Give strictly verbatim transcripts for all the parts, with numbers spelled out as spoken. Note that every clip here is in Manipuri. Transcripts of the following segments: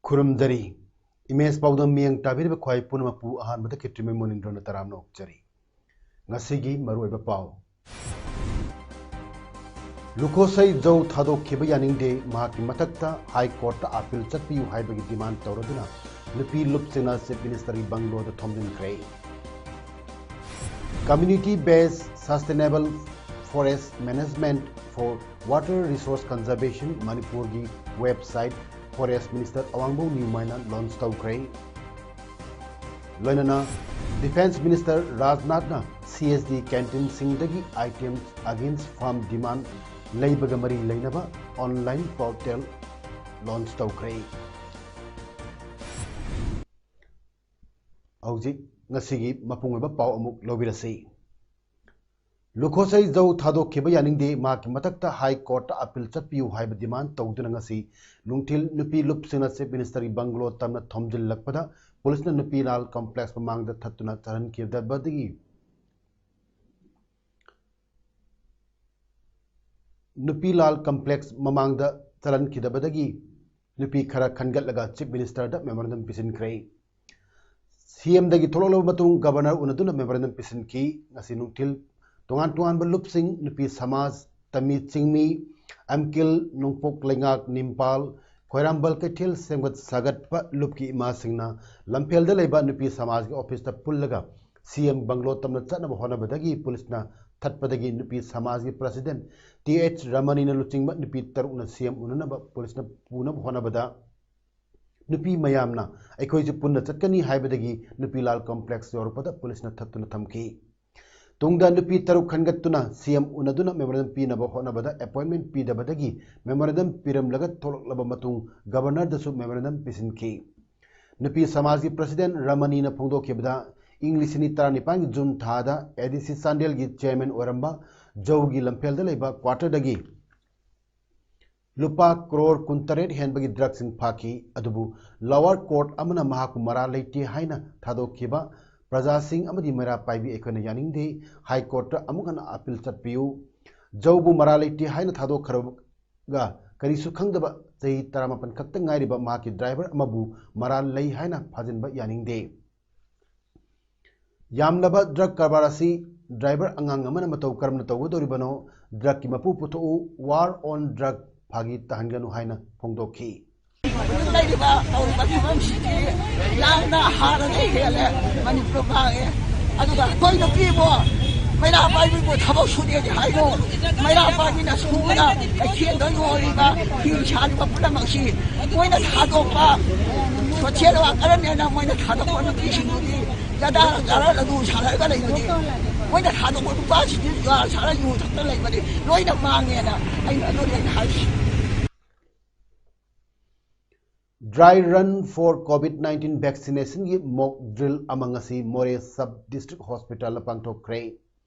ꯈꯨꯔꯨꯝꯖꯔꯤ꯫ ꯏꯃꯦꯖ ꯄꯥꯎꯗꯝ ꯃꯤꯠꯌꯦꯡ ꯇꯥꯕꯤꯔꯤꯕ ꯈ꯭ꯋꯥꯏ ꯄꯨꯝꯅꯃꯛꯄꯨ ꯑꯍꯥꯟꯕꯗ ꯈꯦꯇ꯭ꯔꯤꯃꯌꯨꯝ ꯃꯣꯅꯤꯟꯗ꯭ꯔꯣꯅ ꯇꯔꯥꯝꯅ ꯑꯣꯛꯆꯔꯤ꯫ ꯉꯁꯤꯒꯤ ꯃꯔꯨꯑꯣꯏꯕ ꯄꯥꯎ꯫ ꯂꯨꯈꯣꯁꯩ ꯖꯧ ꯊꯥꯗꯣꯛꯈꯤꯕ ꯌꯥꯅꯤꯡꯗꯦ, ꯃꯍꯥꯛꯀꯤ ꯃꯊꯛꯇ ꯍꯥꯏ ꯀꯣꯔꯠꯇ ꯑꯥꯄꯤꯜ ꯆꯠꯄꯤꯌꯨ ꯍꯥꯏꯕꯒꯤ ꯗꯤꯃꯥꯟ ꯇꯧꯔꯗꯨꯅ ꯅꯨꯄꯤ ꯂꯨꯞꯁꯤꯡꯅ ꯆꯤꯐ ꯃꯤꯅꯤꯁꯇꯔꯒꯤ ꯕꯪꯒ꯭ꯂꯣꯗ ꯊꯣꯝꯖꯤꯟꯈ꯭ꯔꯦ꯫ Community Based Sustainable Forest Management for Water Resource Conservation ꯃꯅꯤꯄꯨꯔꯒꯤ ꯋꯦꯕꯁꯥꯏꯠ ꯐꯣꯔꯦꯁ ꯃꯤꯅꯤꯁꯇꯔ ꯑꯋꯥꯡꯕꯧ ꯅ꯭ꯌꯨꯃꯥꯏꯅ ꯂꯣꯟꯆ ꯇꯧꯈ꯭ꯔꯦ꯫ ꯂꯣꯏꯅꯅ defence minister ꯔꯥꯖꯅꯥꯊꯅ C S D ꯀꯦꯟꯇꯤꯟꯁꯤꯡꯗꯒꯤ items against farm demand ꯂꯩꯕꯒ ꯃꯔꯤ ꯂꯩꯅꯕ online portal ꯂꯣꯟꯆ ꯇꯧꯈ꯭ꯔꯦ꯫ ꯍꯧꯖꯤꯛ ꯉꯁꯤꯒꯤ ꯃꯄꯨꯡ ꯑꯣꯏꯕ ꯄꯥꯎ ꯑꯃꯨꯛ ꯂꯧꯕꯤꯔꯁꯤ꯫ ꯂꯨꯈꯣꯁꯩ ꯖꯧ ꯊꯥꯗꯣꯛꯈꯤꯕ ꯌꯥꯅꯤꯡꯗꯦ, ꯃꯍꯥꯛꯀꯤ ꯃꯊꯛꯇ ꯍꯥꯏ ꯀꯣꯔꯠꯇ ꯑꯥꯄꯤꯜ ꯆꯠꯄꯤꯌꯨ ꯍꯥꯏꯕ ꯗꯤꯃꯥꯟ ꯇꯧꯗꯨꯅ ꯉꯁꯤ ꯅꯨꯡꯊꯤꯜ ꯅꯨꯄꯤ ꯂꯨꯞꯁꯤꯡꯅ ꯆꯤꯐ ꯃꯤꯅꯤꯁꯇꯔꯒꯤ ꯕꯪꯒ꯭ꯂꯣ ꯇꯝꯅ ꯊꯣꯝꯖꯤꯜꯂꯛꯄꯗ ꯄꯨꯂꯤꯁꯅ ꯅꯨꯄꯤ ꯂꯥꯜ ꯀꯝꯄ꯭ꯂꯦꯛꯁ ꯃꯃꯥꯡꯗ ꯊꯠꯇꯨꯅ ꯆꯠꯍꯟꯈꯤꯗꯕꯗꯒꯤ ꯅꯨꯄꯤ ꯂꯥꯜ ꯀꯝꯄ꯭ꯂꯦꯛꯁ ꯃꯃꯥꯡꯗ ꯆꯠꯍꯟꯈꯤꯗꯕꯗꯒꯤ ꯅꯨꯄꯤ ꯈꯔ ꯈꯟꯒꯠꯂꯒ ꯆꯤꯐ ꯃꯤꯅꯤꯁꯇꯔꯗ ꯃꯦꯃꯣꯔꯦꯟꯗꯝ ꯄꯤꯁꯤꯟꯈ꯭ꯔꯦ꯫ ꯁꯤ ꯑꯦꯝꯗꯒꯤ ꯊꯣꯛꯂꯛꯂꯕ ꯃꯇꯨꯡ ꯒꯕꯔꯅꯔ ꯎꯅꯗꯨꯅ ꯃꯦꯃꯣꯔꯦꯟꯗꯝ ꯄꯤꯁꯤꯟꯈꯤ꯫ ꯉꯁꯤ ꯅꯨꯡꯊꯤꯜ ꯇꯣꯉꯥꯟ ꯇꯣꯉꯥꯟꯕ ꯂꯨꯞꯁꯤꯡ, ꯅꯨꯄꯤ ꯁꯃꯥꯖ, ꯇꯃꯤ ꯆꯤꯡꯃꯤ, ꯑꯦꯝꯀꯤꯜ, ꯅꯣꯡꯄꯣꯛ ꯂꯩꯉꯥꯛ, ꯅꯤꯝꯄꯥꯜ, ꯈꯣꯏꯔꯥꯝꯕꯜ ꯀꯩꯊꯦꯜ ꯁꯦꯝꯒꯠ ꯁꯥꯒꯠꯄ ꯂꯨꯞꯀꯤ ꯏꯃꯥꯁꯤꯡꯅ ꯂꯝꯐꯦꯜꯗ ꯂꯩꯕ ꯅꯨꯄꯤ ꯁꯃꯥꯖꯒꯤ ꯑꯣꯐꯤꯁꯇ ꯄꯨꯜꯂꯒ ꯁꯤ ꯑꯦꯝ ꯕꯪꯒ꯭ꯂꯣ ꯇꯝꯅ ꯆꯠꯅꯕ ꯍꯣꯠꯅꯕꯗꯒꯤ ꯄꯨꯂꯤꯁꯅ ꯊꯠꯄꯗꯒꯤ ꯅꯨꯄꯤ ꯁꯃꯥꯖꯒꯤ ꯄ꯭ꯔꯁꯤꯗꯦꯟꯠ ꯇꯤ ꯑꯩꯆ ꯔꯃꯅꯤꯅ ꯂꯨꯆꯤꯡꯕ ꯅꯨꯄꯤ ꯇꯔꯨꯛꯅ ꯁꯤ ꯑꯦꯝ ꯎꯅꯅꯕ ꯄꯨꯂꯤꯁꯅ ꯄꯨꯅꯕ ꯍꯣꯠꯅꯕꯗ ꯅꯨꯄꯤ ꯃꯌꯥꯝꯅ "ꯑꯩꯈꯣꯏꯁꯨ ꯄꯨꯟꯅ ꯆꯠꯀꯅꯤ" ꯍꯥꯏꯕꯗꯒꯤ ꯅꯨꯄꯤ ꯂꯥꯜ ꯀꯝꯄ꯭ꯂꯦꯛꯁ ꯌꯧꯔꯛꯄꯗ ꯄꯨꯂꯤꯁꯅ ꯊꯠꯇꯨꯅ ꯊꯝꯈꯤ꯫ ꯇꯨꯡꯗ ꯅꯨꯄꯤ ꯇꯔꯨꯛ ꯈꯟꯒꯠꯇꯨꯅ ꯁꯤꯑꯦꯝ ꯎꯅꯗꯨꯅ ꯃꯦꯃꯣꯔꯦꯟꯗꯝ ꯄꯤꯅꯕ ꯍꯣꯠꯅꯕꯗ ꯑꯦꯄꯣꯏꯟꯃꯦꯟ ꯄꯤꯗꯕꯗꯒꯤ ꯃꯦꯃꯣꯔꯦꯟꯗꯝ ꯄꯤꯔꯝꯂꯒ ꯊꯣꯛꯂꯛꯂꯕ ꯃꯇꯨꯡ ꯒꯕꯔꯅꯔꯗꯁꯨ ꯃꯦꯃꯣꯔꯦꯟꯗꯝ ꯄꯤꯁꯤꯟꯈꯤ꯫ ꯅꯨꯄꯤ ꯁꯃꯥꯖꯀꯤ ꯄ꯭ꯔꯁꯤꯗꯦꯟ ꯔꯃꯅꯤꯅ ꯐꯣꯡꯗꯣꯛꯈꯤꯕꯗ, ꯏꯪ ꯂꯤꯁꯤꯡ ꯑꯅꯤ ꯇꯔꯥꯅꯤꯄꯥꯟꯒꯤ ꯖꯨꯟ ꯊꯥꯗ ꯑꯦꯗꯤꯁꯤ ꯆꯥꯟꯗꯦꯜꯒꯤ ꯆꯤꯌꯔꯃꯦꯟ ꯑꯣꯏꯔꯝꯕ ꯖꯧꯒꯤ ꯂꯝꯐꯦꯜꯗ ꯂꯩꯕ ꯀ꯭ꯋꯥꯇꯔꯗꯒꯤ ꯂꯨꯄꯥ ꯀ꯭ꯔꯣꯔ ꯀꯨꯟꯇꯔꯦꯠ ꯍꯦꯟꯕꯒꯤ ꯗ꯭ꯔꯒꯁꯤꯡ ꯐꯥꯈꯤ꯫ ꯑꯗꯨꯕꯨ ꯂꯣꯋꯔ ꯀꯣꯔꯠ ꯑꯃꯅ ꯃꯍꯥꯛꯄꯨ ꯃꯔꯥꯜ ꯂꯩꯇꯦ ꯍꯥꯏꯅ ꯊꯥꯗꯣꯛꯈꯤꯕ꯫ ꯄ꯭ꯔꯖꯥꯁꯤꯡ ꯑꯃꯗꯤ ꯃꯩꯔꯥ ꯄꯥꯏꯕꯤ ꯑꯩꯈꯣꯏꯅ ꯌꯥꯅꯤꯡꯗꯦ꯫ ꯍꯥꯏ ꯀꯣꯔꯠꯇ ꯑꯃꯨꯛ ꯍꯟꯅ ꯑꯄꯤꯜ ꯆꯠꯄꯤꯌꯨ꯫ ꯖꯧꯕꯨ ꯃꯔꯥꯜ ꯂꯩꯇꯦ ꯍꯥꯏꯅ ꯊꯥꯗꯣꯛꯈ꯭ꯔꯒ ꯀꯔꯤꯁꯨ ꯈꯪꯗꯕ ꯆꯍꯤ ꯇꯔꯥꯃꯥꯄꯟ ꯈꯛꯇ ꯉꯥꯏꯔꯤꯕ ꯃꯍꯥꯛꯀꯤ ꯗ꯭ꯔꯥꯏꯚꯔ ꯑꯃꯕꯨ ꯃꯔꯥꯜ ꯂꯩ ꯍꯥꯏꯅ ꯐꯥꯖꯤꯟꯕ ꯌꯥꯅꯤꯡꯗꯦ꯫ ꯌꯥꯝꯂꯕ ꯗ꯭ꯔꯒ ꯀꯔꯕꯥꯔ ꯑꯁꯤ ꯗ꯭ꯔꯥꯏꯚꯔ ꯑꯉꯥꯡ ꯑꯃꯅ ꯃꯇꯧ ꯀꯔꯝꯅ ꯇꯧꯒꯗꯧꯔꯤꯕꯅꯣ? ꯗ꯭ꯔꯒꯀꯤ ꯃꯄꯨ ꯄꯨꯊꯣꯛꯎ꯫ War on Drug ꯐꯥꯒꯤ ꯇꯥꯍꯟꯒꯅꯨ ꯍꯥꯏꯅ ꯐꯣꯡꯗꯣꯛꯈꯤ꯫ ꯍꯧꯖꯤꯛ ꯂꯩꯔꯤꯕ ꯇꯧꯔꯤꯕ ꯐꯤꯕꯝꯁꯤꯗꯤ ꯌꯥꯝꯅ ꯍꯥꯟꯅꯗꯒꯤ ꯍꯦꯜꯂꯦ꯫ ꯃꯅꯤꯄꯨꯔ ꯃꯥꯡꯉꯦ꯫ ꯑꯗꯨꯒ ꯑꯩꯈꯣꯏ ꯅꯨꯄꯤꯕꯨ ꯃꯩꯔꯥ ꯄꯥꯏꯕꯤꯕꯨ ꯊꯕꯛ ꯁꯨꯗꯦꯗꯤ ꯍꯥꯏꯅꯣ꯫ ꯃꯩꯔꯥ ꯄꯥꯏꯕꯤꯅ ꯁꯨꯕꯗ ꯀꯩꯊꯦꯜꯗ ꯌꯣꯜꯂꯤꯕ ꯐꯤ ꯁꯥꯔꯤꯕ ꯄꯨꯝꯅꯃꯛꯁꯤ ꯃꯣꯏꯅ ꯊꯥꯗꯣꯛꯄ ꯁꯣꯁꯤꯌꯦꯜ ꯋꯥꯀꯔꯅꯦꯅ ꯃꯣꯏꯅ ꯊꯥꯗꯣꯛꯄ ꯅꯨꯄꯤꯁꯤꯡꯗꯨꯗꯤ ꯖꯗꯥ ꯖꯔ ꯑꯗꯨ ꯁꯥꯔꯒ ꯂꯩꯕꯅꯤ꯫ ꯃꯣꯏꯅ ꯊꯥꯗꯣꯛꯄ ꯅꯨꯄꯥꯁꯤꯡꯗꯤ ꯖꯨꯋꯥꯔ ꯁꯥꯔ ꯌꯨ ꯊꯛꯇ ꯂꯩꯕꯅꯤ꯫ ꯂꯣꯏꯅ ꯃꯥꯡꯉꯦꯅ ꯑꯩꯅ ꯑꯗꯨꯅꯤ ꯑꯩꯅ ꯍꯥꯏꯔꯤꯁꯤ꯫ Dry run for COVID nineteen vaccinationꯒꯤ mock drill ꯑꯃ ꯉꯁꯤ ꯃꯣꯔꯦ sub district hospitalꯗ ꯄꯥꯡꯊꯣꯛꯈ꯭ꯔꯦ꯫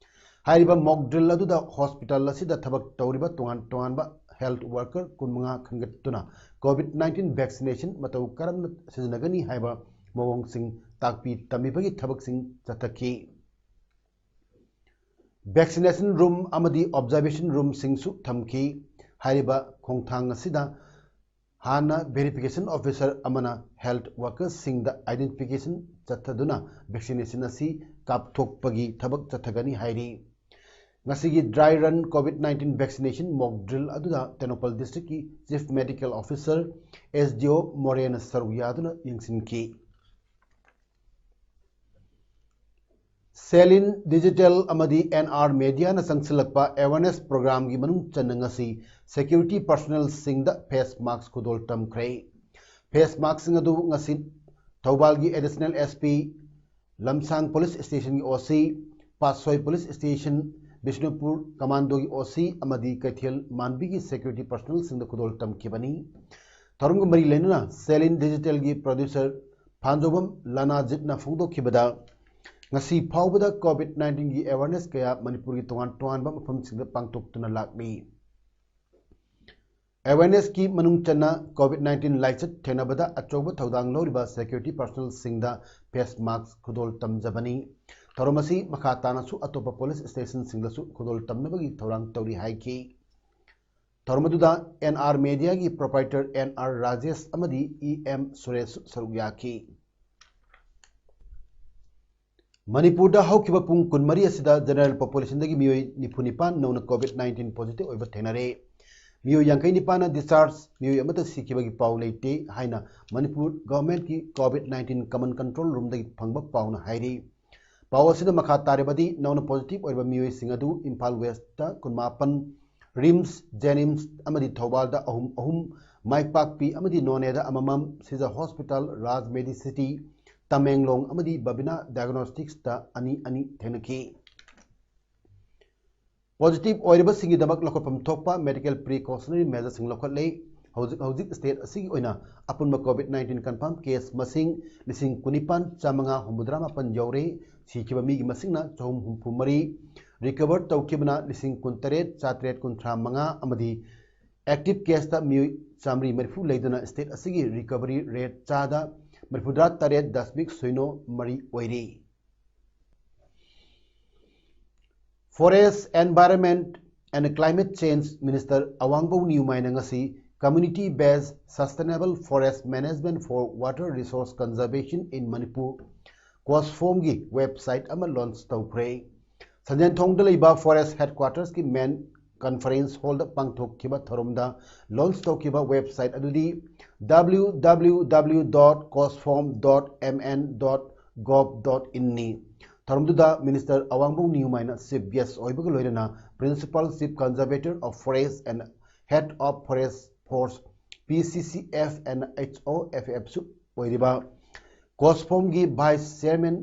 ꯍꯥꯏꯔꯤꯕ mock drill ꯑꯗꯨꯗ hospital ꯑꯁꯤꯗ ꯊꯕꯛ ꯇꯧꯔꯤꯕ ꯇꯣꯉꯥꯟ ꯇꯣꯉꯥꯟꯕ health worker ꯀꯨꯟꯃꯉꯥ ꯈꯟꯒꯠꯇꯨꯅ COVID nineteen vaccination ꯃꯇꯧ ꯀꯔꯝꯅ ꯁꯤꯖꯤꯟꯅꯒꯅꯤ ꯍꯥꯏꯕ ꯃꯑꯣꯡꯁꯤꯡ ꯇꯥꯛꯄꯤ ꯇꯝꯕꯤꯕꯒꯤ ꯊꯕꯛꯁꯤꯡ ꯆꯠꯊꯈꯤ꯫ Vaccination room ꯑꯃꯗꯤ observation roomꯁꯤꯡꯁꯨ ꯊꯝꯈꯤ꯫ ꯍꯥꯏꯔꯤꯕ ꯈꯣꯡꯊꯥꯡ ꯑꯁꯤꯗ ꯍꯥꯟꯅ verification officer ꯑꯃꯅ health workerꯁꯤꯡꯗ identification ꯆꯠꯊꯗꯨꯅ vaccination ꯑꯁꯤ ꯀꯥꯞꯊꯣꯛꯄꯒꯤ ꯊꯕꯛ ꯆꯠꯊꯒꯅꯤ ꯍꯥꯏꯔꯤ꯫ ꯉꯁꯤꯒꯤ dry run COVID nineteen vaccination mock drill ꯑꯗꯨꯗ Tengnoupal districtꯀꯤ Chief Medical Officer, SDO ꯃꯣꯔꯦꯅ ꯁꯔꯨꯛ ꯌꯥꯗꯨꯅ ꯌꯦꯡꯁꯤꯟꯈꯤ꯫ ꯁꯦꯂꯤꯟ ꯗꯤꯖꯤꯇꯦꯜ ꯑꯃꯗꯤ NR mediaꯅ ꯆꯪꯁꯤꯜꯂꯛꯄ awareness programꯒꯤ ꯃꯅꯨꯡ ꯆꯟꯅ ꯉꯁꯤ security personnelꯁꯤꯡꯗ face mask ꯈꯨꯗꯣꯜ ꯇꯝꯈ꯭ꯔꯦ꯫ Face maskꯁꯤꯡ ꯑꯗꯨ ꯉꯁꯤ ꯊꯧꯕꯥꯜꯒꯤ Additional SP, ꯂꯝꯁꯥꯡ police stationꯒꯤ OC, Patsoi police station, Bishnupur ꯀꯃꯥꯟꯗꯣꯒꯤ ꯑꯣ ꯁꯤ ꯑꯃꯗꯤ ꯀꯩꯊꯦꯜ ꯃꯥꯟꯕꯤꯒꯤ ꯁꯦꯀ꯭ꯌꯨꯔꯤꯇꯤ ꯄꯔꯁꯅꯦꯜꯁꯤꯡꯗ ꯈꯨꯗꯣꯜ ꯇꯝꯈꯤꯕꯅꯤ꯫ ꯊꯧꯔꯝꯒ ꯃꯔꯤ ꯂꯩꯅꯅ ꯁꯦꯂꯤꯟ ꯗꯤꯖꯤꯇꯦꯜꯒꯤ ꯄ꯭ꯔꯣꯗ꯭ꯌꯨꯁꯔ ꯐꯥꯟꯖꯧꯕꯝ ꯂꯅꯥꯖꯤꯠꯅ ꯐꯣꯡꯗꯣꯛꯈꯤꯕꯗ, ꯉꯁꯤ ꯐꯥꯎꯕꯗ ꯀꯣꯚꯤꯗ ꯅꯥꯏꯟꯇꯤꯟꯒꯤ ꯑꯦꯋꯥꯔꯅꯦꯁ ꯀꯌꯥ ꯃꯅꯤꯄꯨꯔꯒꯤ ꯇꯣꯉꯥꯟ ꯇꯣꯉꯥꯟꯕ ꯃꯐꯝꯁꯤꯡꯗ ꯄꯥꯡꯊꯣꯛꯇꯨꯅ ꯂꯥꯛꯂꯤ꯫ ꯑꯦꯋꯦꯔꯅꯦꯁꯀꯤ ꯃꯅꯨꯡ ꯆꯟꯅ ꯀꯣꯚꯤꯗ ꯅꯥꯏꯟꯇꯤꯟ ꯂꯥꯏꯆꯠ ꯊꯦꯡꯅꯕꯗ ꯑꯆꯧꯕ ꯊꯧꯗꯥꯡ ꯂꯧꯔꯤꯕ ꯁꯦꯀ꯭ꯌꯨꯔꯤꯇꯤ ꯄꯔꯁꯅꯦꯜꯁꯤꯡꯗ ꯐꯦꯁ ꯃꯥꯛꯁ ꯈꯨꯗꯣꯜ ꯇꯝꯖꯕꯅꯤ꯫ ꯊꯧꯔꯝ ꯑꯁꯤ ꯃꯈꯥ ꯇꯥꯅꯁꯨ ꯑꯇꯣꯞꯄ ꯄꯨꯂꯤꯁ ꯁ꯭ꯇꯦꯁꯟꯁꯤꯡꯗꯁꯨ ꯈꯨꯗꯣꯜ ꯇꯝꯅꯕꯒꯤ ꯊꯧꯔꯥꯡ ꯇꯧꯔꯤ ꯍꯥꯏꯈꯤ꯫ ꯊꯧꯔꯝ ꯑꯗꯨꯗ ꯑꯦꯟ ꯑꯥꯔ ꯃꯦꯗꯤꯌꯥꯒꯤ ꯄ꯭ꯔꯣꯄ꯭ꯔꯥꯏꯇꯔ ꯑꯦꯟ ꯑꯥꯔ ꯔꯥꯖꯦꯁ ꯑꯃꯗꯤ ꯏ ꯑꯦꯝ ꯁꯨꯔꯦꯁ ꯁꯔꯨꯛ ꯌꯥꯈꯤ꯫ ꯃꯅꯤꯄꯨꯔꯗ ꯍꯧꯈꯤꯕ ꯄꯨꯡ ꯀꯨꯟꯃꯔꯤ ꯑꯁꯤꯗ ꯖꯦꯅꯔꯦꯜ ꯄꯣꯄꯨꯂꯦꯁꯟꯗꯒꯤ ꯃꯤꯑꯣꯏ ꯅꯤꯐꯨ ꯅꯤꯄꯥꯟ ꯅꯧꯅ ꯀꯣꯚꯤꯗ ꯅꯥꯏꯟꯇꯤꯟ ꯄꯣꯖꯤꯇꯤꯚ ꯑꯣꯏꯕ ꯊꯦꯡꯅꯔꯦ꯫ ꯃꯤꯑꯣꯏ ꯌꯥꯡꯈꯩ ꯅꯤꯄꯥꯟꯅ ꯗꯤꯁꯆꯥꯔꯖ, ꯃꯤꯑꯣꯏ ꯑꯃꯠꯇ ꯁꯤꯈꯤꯕꯒꯤ ꯄꯥꯎ ꯂꯩꯇꯦ ꯍꯥꯏꯅ ꯃꯅꯤꯄꯨꯔ ꯒꯚꯔꯟꯃꯦꯟꯠꯀꯤ ꯀꯣꯚꯤꯗ ꯅꯥꯏꯟꯇꯤꯟ ꯀꯃꯟ ꯀꯟꯇ꯭ꯔꯣꯜ ꯔꯨꯝꯗꯒꯤ ꯐꯪꯕ ꯄꯥꯎꯅ ꯍꯥꯏꯔꯤ꯫ ꯄꯥꯎ ꯑꯁꯤꯗ ꯃꯈꯥ ꯇꯥꯔꯤꯕꯗꯤ, ꯅꯧꯅ ꯄꯣꯖꯤꯇꯤꯚ ꯑꯣꯏꯔꯤꯕ ꯃꯤꯑꯣꯏꯁꯤꯡ ꯑꯗꯨ ꯏꯝꯐꯥꯜ ꯋꯦꯁꯇ ꯀꯨꯟꯃꯥꯄꯟ, ꯔꯤꯝꯁ, ꯖꯦꯅꯤꯝꯁ ꯑꯃꯗꯤ ꯊꯧꯕꯥꯜꯗ ꯑꯍꯨꯝ ꯑꯍꯨꯝ, ꯃꯥꯏ ꯄꯥꯛꯄꯤ ꯑꯃꯗꯤ ꯅꯣꯅꯦꯗ ꯑꯃꯃꯝ, ꯁꯤꯖ ꯍꯣꯁꯄꯤꯇꯥꯜ, ꯔꯥꯖ ꯃꯦꯗꯤꯁꯤꯇꯤ, ꯇꯃꯦꯡꯂꯣꯡ ꯑꯃꯗꯤ ꯕꯕꯤꯅꯥ ꯗꯥꯏꯒꯅꯣꯁꯇꯤꯛꯁꯇ ꯑꯅꯤ ꯑꯅꯤ ꯊꯦꯡꯅꯈꯤ꯫ ꯄꯣꯖꯤꯇꯤꯚ ꯑꯣꯏꯔꯤꯕꯁꯤꯡꯒꯤꯗꯃꯛ ꯂꯧꯈꯠꯐꯝ ꯊꯣꯛꯄ ꯃꯦꯗꯤꯀꯦꯜ ꯄ꯭ꯔꯤꯀꯣꯁꯅꯔꯤ ꯃꯦꯖꯔꯁꯤꯡ ꯂꯧꯈꯠꯂꯦ꯫ ꯍꯧꯖꯤꯛ ꯍꯧꯖꯤꯛ ꯁ꯭ꯇꯦꯠ ꯑꯁꯤꯒꯤ ꯑꯣꯏꯅ ꯑꯄꯨꯟꯕ ꯀꯣꯚꯤꯗ ꯅꯥꯏꯟꯇꯤꯟ ꯀꯟꯐꯥꯔꯝ ꯀꯦꯁ ꯃꯁꯤꯡ ꯂꯤꯁꯤꯡ ꯀꯨꯟꯅꯤꯄꯥꯟ ꯆꯥꯃꯉꯥ ꯍꯨꯝꯐꯨꯇꯔꯥ ꯃꯥꯄꯟ ꯌꯧꯔꯦ꯫ ꯁꯤꯈꯤꯕ ꯃꯤꯒꯤ ꯃꯁꯤꯡꯅ ꯆꯍꯨꯝ ꯍꯨꯝꯐꯨ ꯃꯔꯤ, ꯔꯤꯀꯚꯔ ꯇꯧꯈꯤꯕꯅ ꯂꯤꯁꯤꯡ ꯀꯨꯟꯇꯔꯦꯠ ꯆꯥꯇ꯭ꯔꯦꯠ ꯀꯨꯟꯊ꯭ꯔꯥ ꯃꯉꯥ ꯑꯃꯗꯤ ꯑꯦꯛꯇꯤꯚ ꯀꯦꯁꯇ ꯃꯤꯑꯣꯏ ꯆꯥꯃꯔꯤ ꯃꯔꯤꯐꯨ ꯂꯩꯗꯨꯅ ꯁ꯭ꯇꯦꯠ ꯑꯁꯤꯒꯤ ꯔꯤꯀꯚꯔꯤ ꯔꯦꯠ ꯆꯥꯗ ꯃꯔꯤꯐꯨꯇꯔꯥ ꯇꯔꯦꯠ ꯗꯁꯃꯤꯛ ꯁꯤꯅꯣ ꯃꯔꯤ ꯑꯣꯏꯔꯤ꯫ Forest, Environment and Climate Change Minister ꯑꯋꯥꯡꯕꯧ ꯅꯤꯌꯨꯃꯥꯏꯅ ꯉꯁꯤ Community Based Sustainable Forest Management for Water Resource Conservation in Manipur, ꯀꯣꯁꯐꯣꯝꯒꯤ ꯋꯦꯕꯁꯥꯏꯠ ꯑꯃ ꯂꯣꯟꯆ ꯇꯧꯈ꯭ꯔꯦ꯫ ꯁꯟꯖꯦꯟꯊꯣꯡꯗ ꯂꯩꯕ ꯐꯣꯔꯦꯁ ꯍꯦꯗꯀ꯭ꯋꯥꯇꯔꯁꯀꯤ ꯃꯦꯟ ꯀꯟꯐꯔꯦꯟꯁ ꯍꯣꯜꯗ ꯄꯥꯡꯊꯣꯛꯈꯤꯕ ꯊꯧꯔꯝꯗ ꯂꯣꯟꯆ ꯇꯧꯈꯤꯕ ꯋꯦꯕꯁꯥꯏꯠ ꯑꯗꯨꯗꯤ W W W dot cosform dot M N dot gov dot in ꯅꯤ꯫ ꯊꯧꯔꯝꯗꯨꯗ ꯃꯤꯅꯤꯁꯇꯔ ꯑꯋꯥꯡꯕꯧ ꯅꯤꯌꯨꯃꯥꯏꯅ ꯆꯤꯐ ꯒꯦꯁ ꯑꯣꯏꯕꯒ ꯂꯣꯏꯅꯅ Principal Chief Conservator of Forest and Head of Forest Force, P C C F and H O F F ꯁꯨ ꯑꯣꯏꯔꯤꯕ ꯀꯣꯁꯐꯣꯝꯒꯤ vice chairman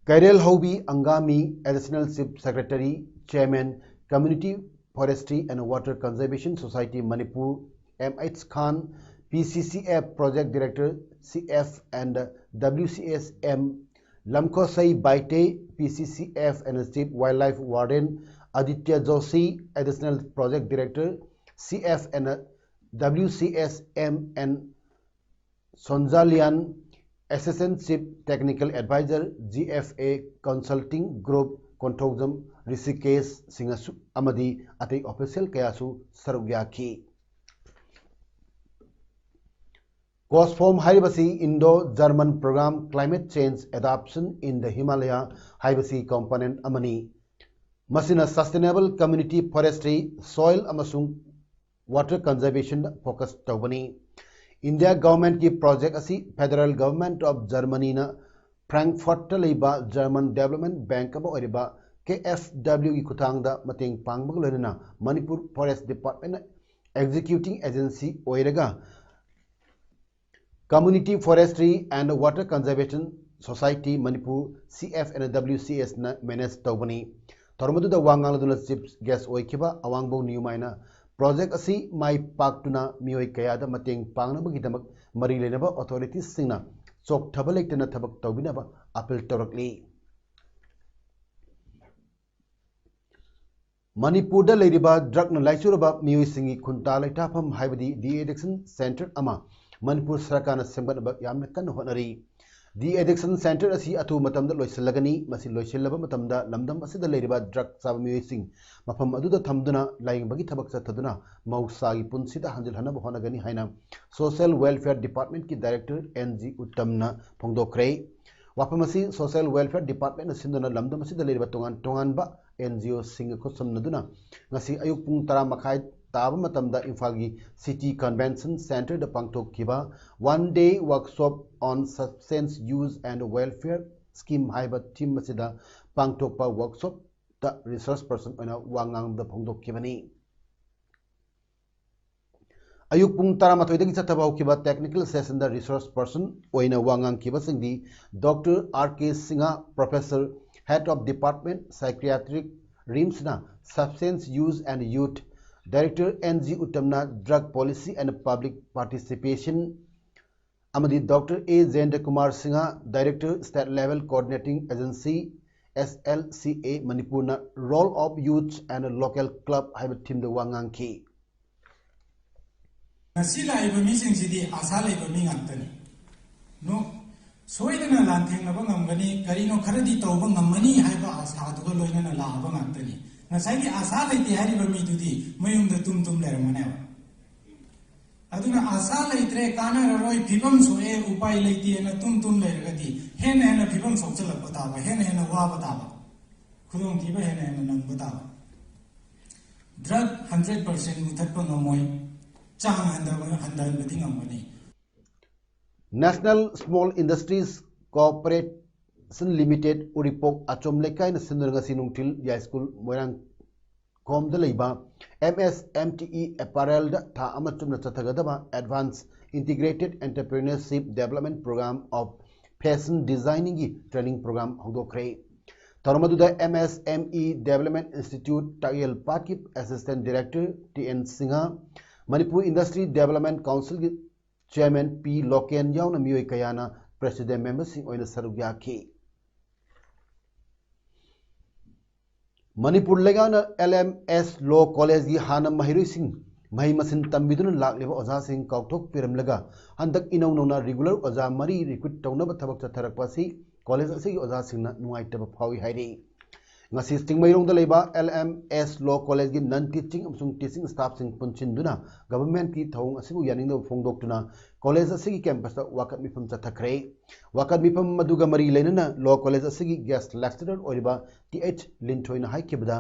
Kairel Houbi Angami, Additional Chief Secretary, Chairman, Community Forestry and Water Conservation Society Manipur, M H Khan, P C C F Project Director, C F and W C S M, Lamkhosai Baite, P C C F and Chief Wildlife Warden, Aditya Joshi, Additional Project Director, C F and W C S M, and Sonjalian, Assistant Chief Technical Advisor, G F A Consulting Group, Konthoujam Rishikesh Singh ꯑꯁꯨ-, ꯑꯃꯗꯤ ꯑꯇꯩ official ꯀꯌꯥꯁꯨ ꯁꯔꯨꯛ ꯌꯥꯈꯤ꯫ COSFORM ꯍꯥꯏꯔꯤꯕꯁꯤ Indo-German Program Climate Change Adaptation in the Himalaya ꯍꯥꯏꯕꯁꯤ component ꯑꯃꯅꯤ꯫ ꯃꯁꯤꯅ Sustainable Community Forestry, Soil ꯑꯃꯁꯨꯡ Water Conservation focus ꯇꯧꯕꯅꯤ꯫ India Government ꯀꯤ project ꯑꯁꯤ Federal Government of Germany ꯅ Frankfurt ꯇ ꯂꯩꯕ German Development Bank ꯑꯃ ꯑꯣꯏꯔꯤꯕ K F W ꯒꯤ ꯈꯨꯠꯊꯥꯡꯗ ꯃꯇꯦꯡ ꯄꯥꯡꯕꯒ ꯂꯣꯏꯅꯅ ꯃꯅꯤꯄꯨꯔ Forest Department ꯅ executing agency ꯑꯣꯏꯔꯒ Community Forestry and Water Conservation Society Manipur, C F and W C S ꯅ manage ꯇꯧꯕꯅꯤ꯫ ꯊꯧꯔꯝ ꯑꯗꯨꯗ ꯋꯥ ꯉꯥꯡꯂꯗꯨꯅ chief guest ꯑꯣꯏꯈꯤꯕ ꯑꯋꯥꯡꯕꯧ ꯅꯤꯌꯨꯃꯥꯏꯅ project ꯑꯁꯤ ꯃꯥꯏ ꯄꯥꯛꯇꯨꯅ ꯃꯤꯑꯣꯏ ꯀꯌꯥꯗ ꯃꯇꯦꯡ ꯄꯥꯡꯅꯕꯒꯤꯗꯃꯛ ꯃꯔꯤ ꯂꯩꯅꯕ authorities ꯁꯤꯡꯅ ꯆꯣꯛꯊꯕ ꯂꯩꯇꯅ ꯊꯕꯛ ꯇꯧꯕꯤꯅꯕ appeal ꯇꯧꯔꯛꯂꯤ꯫ ꯃꯅꯤꯄꯨꯔꯗ ꯂꯩꯔꯤꯕ drug ꯅ ꯂꯥꯏꯆꯨꯔꯕ ꯃꯤꯑꯣꯏꯁꯤꯡꯒꯤ ꯈꯨꯟꯇꯥ ꯂꯩꯇꯥꯐꯝ ꯍꯥꯏꯕꯗꯤ de-addiction centre ꯑꯃ ꯃꯅꯤꯄꯨꯔ ꯁꯔꯀꯥꯔꯅ ꯁꯦꯝꯒꯠꯅꯕ ꯌꯥꯝꯅ ꯀꯟꯅ ꯍꯣꯠꯅꯔꯤ꯫ De-addiction centre ꯑꯁꯤ ꯑꯊꯨꯕ ꯃꯇꯝꯗ ꯂꯣꯏꯁꯤꯜꯂꯒꯅꯤ꯫ ꯃꯁꯤ ꯂꯣꯏꯁꯤꯜꯂꯕ ꯃꯇꯝꯗ ꯂꯝꯗꯝ ꯑꯁꯤꯗ ꯂꯩꯔꯤꯕ drug ꯆꯥꯕ ꯃꯤꯑꯣꯏꯁꯤꯡ ꯃꯐꯝ ꯑꯗꯨꯗ ꯊꯝꯗꯨꯅ ꯂꯥꯌꯦꯡꯕꯒꯤ ꯊꯕꯛ ꯆꯠꯊꯗꯨꯅ ꯃꯍꯧꯁꯥꯒꯤ ꯄꯨꯟꯁꯤꯗ ꯍꯟꯖꯤꯜꯍꯟꯅꯕ ꯍꯣꯠꯅꯒꯅꯤ ꯍꯥꯏꯅ Social Welfare Department ꯀꯤ Director N G ꯎꯠꯇꯝꯅ ꯐꯣꯡꯗꯣꯛꯈ꯭ꯔꯦ꯫ ꯋꯥꯐꯝ ꯑꯁꯤ Social Welfare Department ꯅ ꯁꯤꯟꯗꯨꯅ ꯂꯝꯗꯝ ꯑꯁꯤꯗ ꯂꯩꯔꯤꯕ ꯇꯣꯉꯥꯟ ꯇꯣꯉꯥꯟꯕ N G O ꯁꯤꯡꯒ ꯈꯨꯠꯁꯝꯅꯗꯨꯅ ꯉꯁꯤ ꯑꯌꯨꯛ ꯄꯨꯡ ꯇꯔꯥ ꯃꯈꯥꯏ ꯇꯥꯕ ꯃꯇꯝꯗ ꯏꯝꯐꯥꯜꯒꯤ City Convention Centre ꯗ ꯄꯥꯡꯊꯣꯛꯈꯤꯕ One Day Workshop on Substance Use and Welfare Scheme ꯍꯥꯏꯕ theme ꯑꯁꯤꯗ ꯄꯥꯡꯊꯣꯛꯄ workshop ꯇ resource person ꯑꯣꯏꯅ ꯋꯥ ꯉꯥꯡꯕꯗ ꯐꯣꯡꯗꯣꯛꯈꯤꯕꯅꯤ꯫ ꯑꯌꯨꯛ ꯄꯨꯡ ꯇꯔꯥꯃꯥꯊꯣꯏꯗꯒꯤ ꯆꯠꯊꯕ ꯍꯧꯈꯤꯕ technical sessionꯗ resource person ꯑꯣꯏꯅ ꯋꯥ ꯉꯥꯡꯈꯤꯕꯁꯤꯡꯗꯤ Doctor R K Singha, Professor, Head of Department, Psychiatric, RIMSꯅ Substance Use and Youth, Director N G Uttamna, Drug Policy and Public Participation, ꯑꯃꯗꯤ Doctor A Jayendra Kumar Singha, Director, State Level Coordinating Agency, S L C A, ꯃꯅꯤꯄꯨꯔꯅ Role of Youth and Local Club ꯍꯥꯏꯕ themeꯗ ꯋꯥ ꯉꯥꯡꯈꯤ꯫ ꯉꯁꯤ ꯂꯥꯛꯏꯕ ꯃꯤꯁꯤꯡꯁꯤꯗꯤ ꯑꯥꯁꯥ ꯂꯩꯕ ꯃꯤ ꯉꯥꯛꯇꯅꯤ꯫ ꯅꯣ, ꯁꯣꯏꯗꯅ ꯂꯥꯟꯊꯦꯡꯅꯕ ꯉꯝꯒꯅꯤ, ꯀꯔꯤꯅꯣ ꯈꯔꯗꯤ ꯇꯧꯕ ꯉꯝꯃꯅꯤ ꯍꯥꯏꯕ ꯑꯥꯁꯥꯗꯨꯒ ꯂꯣꯏꯅꯅ ꯂꯥꯛꯑꯕ ꯉꯥꯛꯇꯅꯤ꯫ ꯉꯁꯥꯏꯒꯤ ꯑꯥꯁꯥ ꯂꯩꯇꯦ ꯍꯥꯏꯔꯤꯕ ꯃꯤꯗꯨꯗꯤ ꯃꯌꯨꯝꯗ ꯇꯨꯝ ꯇꯨꯝ ꯂꯩꯔꯝꯒꯅꯦꯕ꯫ ꯑꯗꯨꯅ ꯑꯥꯁꯥ ꯂꯩꯇ꯭ꯔꯦ, ꯀꯥꯟꯅꯔꯔꯣꯏ, ꯐꯤꯕꯝ ꯁꯣꯛꯑꯦ, ꯎꯄꯥꯏ ꯂꯩꯇꯦꯅ ꯇꯨꯝ ꯇꯨꯝ ꯂꯩꯔꯒꯗꯤ ꯍꯦꯟꯅ ꯍꯦꯟꯅ ꯐꯤꯕꯝ ꯁꯣꯛꯆꯜꯂꯛꯄ ꯇꯥꯕ, ꯍꯦꯟꯅ ꯍꯦꯟꯅ ꯋꯥꯕ ꯇꯥꯕ, ꯈꯨꯗꯣꯡꯊꯤꯕ ꯍꯦꯟꯅ ꯍꯦꯟꯅ ꯅꯪꯕ ꯇꯥꯕ꯫ Drug hundred percent ꯃꯨꯊꯠꯄ ꯉꯝꯃꯣꯏ, ꯆꯥꯡ ꯍꯟꯊꯕ, ꯍꯟꯊꯍꯟꯕꯗꯤ ꯉꯝꯒꯅꯤ꯫ National Small Industries Corporation Limited, ꯎꯔꯤꯄꯣꯛ ꯑꯆꯣꯝ ꯂꯩꯀꯥꯏꯅ ꯁꯤꯟꯗꯨꯅ ꯉꯁꯤ ꯅꯨꯡꯊꯤꯜ ꯌꯥꯏꯁ꯭ꯀꯨꯜ ꯃꯣꯏꯔꯥꯡꯈꯣꯝꯗ ꯂꯩꯕ M S M T E Apparelꯗ ꯊꯥ ꯑꯃ ꯆꯨꯞꯅ ꯆꯠꯊꯒꯗꯕ Advanced Integrated Entrepreneurship Development Program of Fashion Designingꯒꯤ training program ꯍꯧꯗꯣꯛꯈ꯭ꯔꯦ꯫ ꯊꯧꯔꯝ ꯑꯗꯨꯗ M S M E Development Institute ꯇꯥꯛꯌꯦꯜ ꯄꯥꯠꯀꯤ Assistant Director T N Singha, Manipur Industry Development Councilꯒꯤ Chairman P Loken ꯌꯥꯎꯅ ꯃꯤꯑꯣꯏ ꯀꯌꯥꯅ president memberꯁꯤꯡ ꯑꯣꯏꯅ ꯁꯔꯨꯛ ꯌꯥꯈꯤ꯫ ꯃꯅꯤꯄꯨꯔ ꯂꯩꯉꯥꯛꯅ L M S Law Collegeꯀꯤ ꯍꯥꯟꯅ ꯃꯍꯩꯔꯣꯏꯁꯤꯡ ꯃꯍꯩ ꯃꯁꯤꯡ ꯇꯝꯕꯤꯗꯨꯅ ꯂꯥꯛꯂꯤꯕ ꯑꯣꯖꯥꯁꯤꯡ ꯀꯥꯎꯊꯣꯛꯄꯤꯔꯝꯂꯒ ꯍꯟꯗꯛ ꯏꯅꯧ ꯅꯧꯅ regular ꯑꯣꯖꯥ ꯃꯔꯤ recruit ꯇꯧꯅꯕ ꯊꯕꯛ ꯆꯠꯊꯔꯛꯄ ꯑꯁꯤ college ꯑꯁꯤꯒꯤ ꯑꯣꯖꯥꯁꯤꯡꯅ ꯅꯨꯡꯉꯥꯏꯇꯕ ꯐꯥꯎꯏ ꯍꯥꯏꯔꯤ꯫ ꯉꯁꯤ ꯆꯤꯡꯃꯩꯔꯣꯡꯗ ꯂꯩꯕ L M S Law Collegeꯀꯤ non teaching ꯑꯃꯁꯨꯡ teaching staffꯁꯤꯡ ꯄꯨꯟꯁꯤꯟꯗꯨꯅ governmentꯀꯤ ꯊꯧꯑꯣꯡ ꯑꯁꯤꯕꯨ ꯌꯥꯅꯤꯡꯗꯕ ꯐꯣꯡꯗꯣꯛꯇꯨꯅ college ꯑꯁꯤꯒꯤ campusꯇ ꯋꯥꯀꯠ ꯃꯤꯐꯝ ꯆꯠꯊꯈ꯭ꯔꯦ꯫ ꯋꯥꯀꯠ ꯃꯤꯐꯝ ꯑꯗꯨꯒ ꯃꯔꯤ ꯂꯩꯅꯅ Law College ꯑꯁꯤꯒꯤ guest lecturer ꯑꯣꯏꯔꯤꯕ T H ꯂꯤꯟꯊꯣꯏꯅ ꯍꯥꯏꯈꯤꯕꯗ,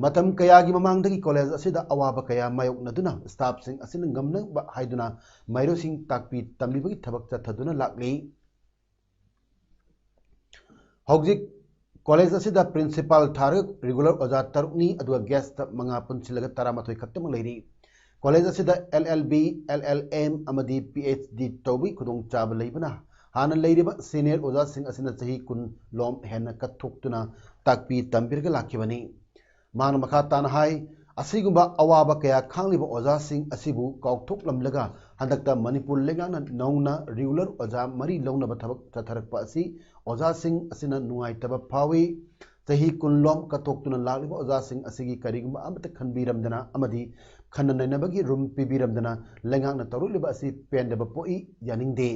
ꯃꯇꯝ ꯀꯌꯥꯒꯤ ꯃꯃꯥꯡꯗꯒꯤ college ꯑꯁꯤꯗ ꯑꯋꯥꯕ ꯀꯌꯥ ꯃꯥꯌꯣꯛꯅꯗꯨꯅ staffꯁꯤꯡ ꯑꯁꯤꯅ ꯉꯝꯅꯕ ꯍꯥꯏꯗꯨꯅ ꯃꯍꯩꯔꯣꯏꯁꯤꯡ ꯇꯥꯛꯄꯤ ꯇꯝꯕꯤꯕꯒꯤ ꯊꯕꯛ ꯆꯠꯊꯗꯨꯅ ꯂꯥꯛꯂꯤ꯫ ꯍꯧꯖꯤꯛ college ꯑꯁꯤꯗ principal ꯊꯥꯔꯒ regular ꯑꯣꯖꯥ ꯇꯔꯨꯛꯅꯤ, ꯑꯗꯨꯒ guest ꯃꯉꯥ ꯄꯨꯟꯁꯤꯜꯂꯒ ꯇꯔꯥꯃꯥꯊꯣꯏ ꯈꯛꯇꯃꯛ ꯂꯩꯔꯤ꯫ ꯀꯣꯂꯦꯖ ꯑꯁꯤꯗ LLB, LLM ꯑꯃꯗꯤ PhD ꯇꯧꯕꯒꯤ ꯈꯨꯗꯣꯡꯆꯥꯕ ꯂꯩꯕꯅ ꯍꯥꯟꯅ ꯂꯩꯔꯤꯕ ꯁꯦꯅꯤꯌꯔ ꯑꯣꯖꯥꯁꯤꯡ ꯑꯁꯤꯅ ꯆꯍꯤ ꯀꯨꯟ ꯂꯣꯝ ꯍꯦꯟꯅ ꯀꯠꯊꯣꯛꯇꯨꯅ ꯇꯥꯛꯄꯤ ꯇꯝꯕꯤꯔꯒ ꯂꯥꯛꯈꯤꯕꯅꯤ꯫ ꯃꯍꯥꯛꯅ ꯃꯈꯥ ꯇꯥꯅ ꯍꯥꯏ, ꯑꯁꯤꯒꯨꯝꯕ ꯑꯋꯥꯕ ꯀꯌꯥ ꯈꯥꯡꯂꯤꯕ ꯑꯣꯖꯥꯁꯤꯡ ꯑꯁꯤꯕꯨ ꯀꯥꯎꯊꯣꯛꯂꯝꯂꯒ ꯍꯟꯗꯛꯇ ꯃꯅꯤꯄꯨꯔ ꯂꯩꯉꯥꯛꯅ ꯅꯧꯅ ꯔꯤꯒꯨꯂꯔ ꯑꯣꯖꯥ ꯃꯔꯤ ꯂꯧꯅꯕ ꯊꯕꯛ ꯆꯠꯊꯔꯛꯄ ꯑꯁꯤ ꯑꯣꯖꯥꯁꯤꯡ ꯑꯁꯤꯅ ꯅꯨꯡꯉꯥꯏꯇꯕ ꯐꯥꯎꯏ꯫ ꯆꯍꯤ ꯀꯨꯟ ꯂꯣꯝ ꯀꯠꯊꯣꯛꯇꯨꯅ ꯂꯥꯛꯂꯤꯕ ꯑꯣꯖꯥꯁꯤꯡ ꯑꯁꯤꯒꯤ ꯀꯔꯤꯒꯨꯝꯕ ꯑꯃꯠꯇ ꯈꯟꯕꯤꯔꯝꯗꯅ ꯑꯃꯗꯤ ꯈꯟꯅ ꯅꯩꯅꯕꯒꯤ ꯔꯨꯝ ꯄꯤꯕꯤꯔꯝꯗꯅ ꯂꯩꯉꯥꯛꯅ ꯇꯧꯔꯛꯂꯤꯕ ꯑꯁꯤ ꯄꯦꯟꯗꯕ ꯄꯣꯛꯏ, ꯌꯥꯅꯤꯡꯗꯦ꯫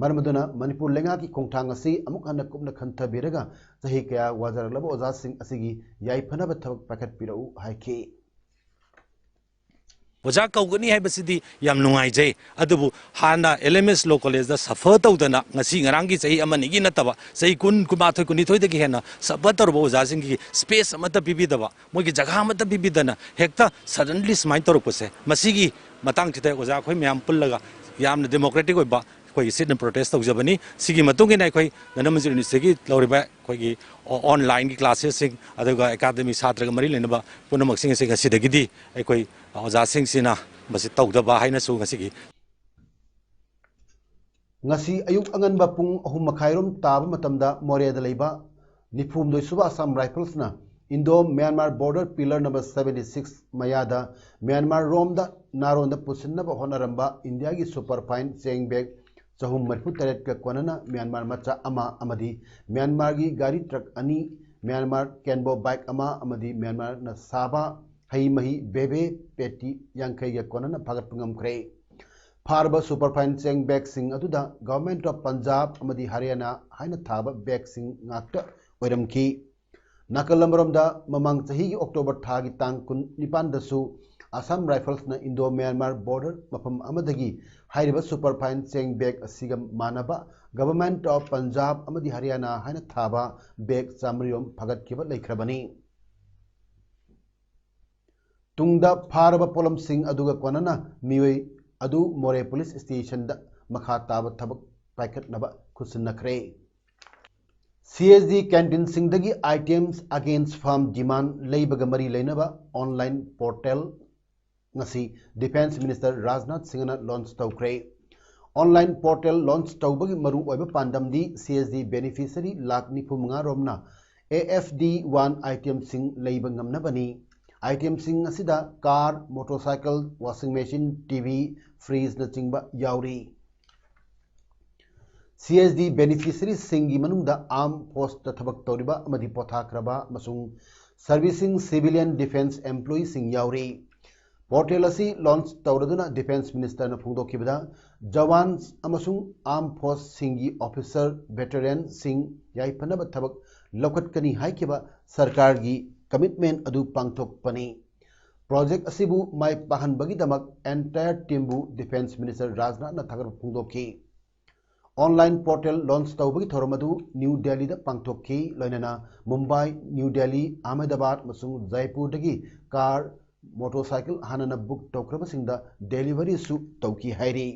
ꯃꯔꯝ ꯑꯗꯨꯅ ꯃꯅꯤꯄꯨꯔ ꯂꯩꯉꯥꯛꯀꯤ ꯈꯣꯡꯊꯥꯡ ꯑꯁꯤ ꯑꯃꯨꯛ ꯍꯟꯅ ꯀꯨꯞꯅ ꯈꯟꯊꯕꯤꯔꯒ ꯆꯍꯤ ꯀꯌꯥ ꯋꯥꯖꯔꯛꯂꯕ ꯑꯣꯖꯥꯁꯤꯡ ꯑꯁꯤꯒꯤ ꯌꯥꯏꯐꯅꯕ ꯊꯕꯛ ꯄꯥꯏꯈꯠꯄꯤꯔꯛꯎ ꯍꯥꯏꯈꯤ꯫ ꯑꯣꯖꯥ ꯀꯧꯒꯅꯤ ꯍꯥꯏꯕꯁꯤꯗꯤ ꯌꯥꯝ ꯅꯨꯡꯉꯥꯏꯖꯩ, ꯑꯗꯨꯕꯨ ꯍꯥꯟꯅ LMS Law College ꯗ suffer ꯇꯧꯗꯅ ꯉꯁꯤ ꯉꯔꯥꯡꯒꯤ ꯆꯍꯤ ꯑꯃꯅꯤꯒꯤ ꯅꯠꯇꯕ ꯆꯍꯤ ꯀꯨꯟ, ꯀꯨꯟꯃꯥꯊꯣꯏ, ꯀꯨꯟꯅꯤꯊꯣꯏꯗꯒꯤ ꯍꯦꯟꯅ suffer ꯇꯧꯔꯕ ꯑꯣꯖꯥꯁꯤꯡꯒꯤ space ꯑꯃꯠꯇ ꯄꯤꯕꯤꯗꯕ, ꯃꯣꯏꯒꯤ ꯖꯒꯥ ꯑꯃꯠꯇ ꯄꯤꯕꯤꯗꯅ ꯍꯦꯛꯇ suddenly ꯁꯨꯃꯥꯏꯅ ꯇꯧꯔꯛꯄꯁꯦ, ꯃꯁꯤꯒꯤ ꯃꯇꯥꯡꯁꯤꯗ ꯑꯣꯖꯥ ꯑꯩꯈꯣꯏ ꯃꯌꯥꯝ ꯄꯨꯜꯂꯒ ꯌꯥꯝꯅ democratic ꯑꯣꯏꯕ ꯑꯩꯈꯣꯏꯒꯤ sit in protest ꯇꯧꯖꯕꯅꯤ꯫ ꯁꯤꯒꯤ ꯃꯇꯨꯡ ꯏꯟꯅ ꯑꯩꯈꯣꯏ ꯙꯅꯃꯟꯖꯨꯔꯤ University ꯒꯤ ꯂꯧꯔꯤꯕ ꯑꯩꯈꯣꯏꯒꯤ online ꯒꯤ classes ꯁꯤꯡ, ꯑꯗꯨꯒ academy ꯁꯥꯇ꯭ꯔꯒ ꯃꯔꯤ ꯂꯩꯅꯕ ꯄꯨꯝꯅꯃꯛꯁꯤꯡ ꯑꯁꯤ ꯉꯁꯤꯗꯒꯤꯗꯤ ꯑꯩꯈꯣꯏ ꯑꯣꯖꯥꯁꯤꯡꯁꯤꯅ ꯃꯁꯤ ꯇꯧꯗꯕ ꯍꯥꯏꯅꯁꯨ ꯉꯁꯤꯒꯤ ꯉꯁꯤ ꯑꯌꯨꯛ ꯑꯉꯟꯕ ꯄꯨꯡ ꯑꯍꯨꯝ ꯃꯈꯥꯏꯔꯣꯝ ꯇꯥꯕ ꯃꯇꯝꯗ ꯃꯣꯔꯦꯗ ꯂꯩꯕ ꯅꯤꯐꯨꯍꯨꯝꯗꯣꯏ ꯁꯨꯕ Assam Rifles ꯅ Indo Myanmar border pillar number seventy six ꯃꯌꯥꯗ ꯃ꯭ꯌꯥꯟꯃꯥꯔ ꯔꯣꯝꯗ ꯅꯥꯔꯣꯟꯗ ꯄꯨꯁꯤꯟꯅꯕ ꯍꯣꯠꯅꯔꯝꯕ ꯏꯟꯗꯤꯌꯥꯒꯤ superfine ꯆꯦꯡ bag ꯆꯍꯨꯝ ꯃꯔꯤꯐꯨ ꯇꯔꯦꯠꯀ ꯀꯣꯟꯅꯅ ꯃ꯭ꯌꯥꯟꯃꯥꯔ ꯃꯆꯥ ꯑꯃ ꯑꯃꯗꯤ ꯃ꯭ꯌꯥꯟꯃꯥꯔꯒꯤ ꯒꯥꯔꯤ truck ꯑꯅꯤ, ꯃ꯭ꯌꯥꯟꯃꯥꯔ Kenbo bike ꯑꯃ ꯑꯃꯗꯤ ꯃ꯭ꯌꯥꯟꯃꯥꯔꯅ ꯁꯥꯕ ꯍꯩ ꯃꯍꯤ ꯕꯦꯕꯦ ꯄꯦꯇꯤ ꯌꯥꯡꯈꯩꯒ ꯀꯣꯟꯅꯅ ꯐꯥꯒꯠꯄ ꯉꯝꯈ꯭ꯔꯦ꯫ ꯐꯥꯔꯕ superfine ꯆꯦꯡ bag ꯁꯤꯡ ꯑꯗꯨꯗ Government of Punjab ꯑꯃꯗꯤ Haryana ꯍꯥꯏꯅ ꯊꯥꯕ bag ꯁꯤꯡ ꯉꯥꯛꯇ ꯑꯣꯏꯔꯝꯈꯤ꯫ ꯅꯥꯀꯜ ꯑꯃꯔꯣꯝꯗ, ꯃꯃꯥꯡ ꯆꯍꯤꯒꯤ October ꯊꯥꯒꯤ ꯇꯥꯡ ꯀꯨꯟ ꯅꯤꯄꯥꯟꯗꯁꯨ Assam Rifles ꯅ Indo Myanmar border ꯃꯐꯝ ꯑꯃꯗꯒꯤ ꯍꯥꯏꯔꯤꯕ superfine ꯆꯦꯡ bag ꯑꯁꯤꯒ ꯃꯥꯟꯅꯕ Government of Punjab ꯑꯃꯗꯤ Haryana ꯍꯥꯏꯅ ꯊꯥꯕ bag ꯆꯥꯃꯔꯤꯔꯣꯝ ꯐꯥꯒꯠꯈꯤꯕ ꯂꯩꯈ꯭ꯔꯕꯅꯤ꯫ ꯇꯨꯡꯗ ꯐꯥꯔꯕ ꯄꯣꯠꯂꯝꯁꯤꯡ ꯑꯗꯨꯒ ꯀꯣꯟꯅꯅ ꯃꯤꯑꯣꯏ ꯑꯗꯨ ꯃꯣꯔꯦ police station ꯗ ꯃꯈꯥ ꯇꯥꯕ ꯊꯕꯛ ꯄꯥꯏꯈꯠꯅꯕ ꯈꯨꯠꯁꯤꯟꯅꯈ꯭ꯔꯦ꯫ CSD canteen ꯁꯤꯡꯗꯒꯤ items against firm demand ꯂꯩꯕꯒ ꯃꯔꯤ ꯂꯩꯅꯕ online portal ꯉꯁꯤ Defence Minister ꯔꯥꯖꯅꯥꯊ ꯁꯤꯡꯍꯅ launch ꯇꯧꯈ꯭ꯔꯦ꯫ Online portal launch ꯇꯧꯕꯒꯤ ꯃꯔꯨ ꯑꯣꯏꯕ ꯄꯥꯟꯗꯝꯗꯤ C S D beneficiary lakh ꯅꯤꯐꯨ ꯃꯉꯥ ꯔꯣꯝꯅ A F D one itemꯁꯤꯡ ꯂꯩꯕ ꯉꯝꯅꯕꯅꯤ꯫ Itemꯁꯤꯡ ꯑꯁꯤꯗ car, motorcycle, washing machine, T V, fridgeꯅꯆꯤꯡꯕ ꯌꯥꯎꯔꯤ꯫ C S D beneficiaryꯁꯤꯡꯒꯤ ꯃꯅꯨꯡꯗ armed forceꯇ ꯊꯕꯛ ꯇꯧꯔꯤꯕ ꯑꯃꯗꯤ ꯄꯣꯊꯥꯈ꯭ꯔꯕ ꯑꯃꯁꯨꯡ servicing civilian defence employeeꯁꯤꯡ ꯌꯥꯎꯔꯤ꯫ Portal ꯑꯁꯤ launch ꯇꯧꯔꯗꯨꯅ Defence Ministerꯅ ꯐꯣꯡꯗꯣꯛꯈꯤꯕꯗ, ꯖꯋꯥꯟ ꯑꯃꯁꯨꯡ armed forceꯁꯤꯡꯒꯤ officer veteranꯁꯤꯡ ꯌꯥꯏꯐꯅꯕ ꯊꯕꯛ ꯂꯧꯈꯠꯀꯅꯤ ꯍꯥꯏꯈꯤꯕ ꯁꯔꯀꯥꯔꯒꯤ commitment ꯑꯗꯨ ꯄꯥꯡꯊꯣꯛꯄꯅꯤ꯫ Project ꯑꯁꯤꯕꯨ ꯃꯥꯏ ꯄꯥꯛꯍꯟꯕꯒꯤꯗꯃꯛ entire teamꯕꯨ Defence Minister ꯔꯥꯖꯅꯥꯊꯅ ꯊꯥꯒꯠꯄ ꯐꯣꯡꯗꯣꯛꯈꯤ꯫ Online portal launch ꯇꯧꯕꯒꯤ ꯊꯧꯔꯝ ꯑꯗꯨ ꯅ꯭ꯌꯨ ꯗꯦꯜꯂꯤꯗ ꯄꯥꯡꯊꯣꯛꯈꯤ꯫ ꯂꯣꯏꯅꯅ ꯃꯨꯝꯕꯥꯏ, ꯅ꯭ꯌꯨ ꯗꯦꯜꯂꯤ, ꯑꯍꯃꯦꯗꯥꯕꯥꯗ ꯑꯃꯁꯨꯡ ꯖꯥꯏꯄꯨꯔꯗꯒꯤ car, motorcycle ꯍꯥꯟꯅꯅ book ꯇꯧꯈ꯭ꯔꯕꯁꯤꯡꯗ deliveryꯁꯨ ꯇꯧꯈꯤ ꯍꯥꯏꯔꯤ꯫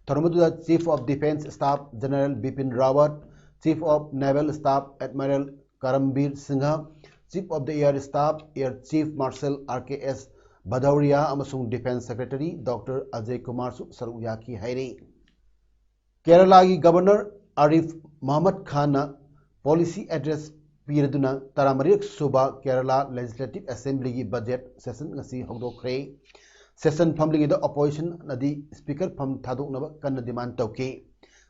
ꯊꯧꯔꯝ ꯑꯗꯨꯗ Chief of Defence Staff General Bipin Rawat, Chief of Naval Staff Admiral Karambir Singha, Chief of the Air Staff Air Chief Marshal R K S Bhadauria ꯑꯃꯁꯨꯡ Defence Secretary Doctor Ajay Kumarꯁꯨ ꯁꯔꯨꯛ ꯌꯥꯈꯤ ꯍꯥꯏꯔꯤ꯫ ꯀꯦꯔꯂꯥꯒꯤ Governor ꯑꯥꯔꯤꯐ ꯃꯨꯍꯝꯃꯗ ꯈꯥꯟꯅ policy address ꯄꯤꯔꯗꯨꯅ ꯇꯔꯥꯃꯔꯤꯔꯛ ꯁꯨꯕ ꯀꯦꯔꯂꯥ Legislative Assemblyꯒꯤ budget session ꯉꯁꯤ ꯍꯧꯗꯣꯛꯈ꯭ꯔꯦ꯫ Session ꯐꯝꯂꯤꯉꯩꯗ oppositionꯅꯗꯤ speaker ꯐꯝ ꯊꯥꯗꯣꯛꯅꯕ ꯀꯟꯅ demand ꯇꯧꯈꯤ꯫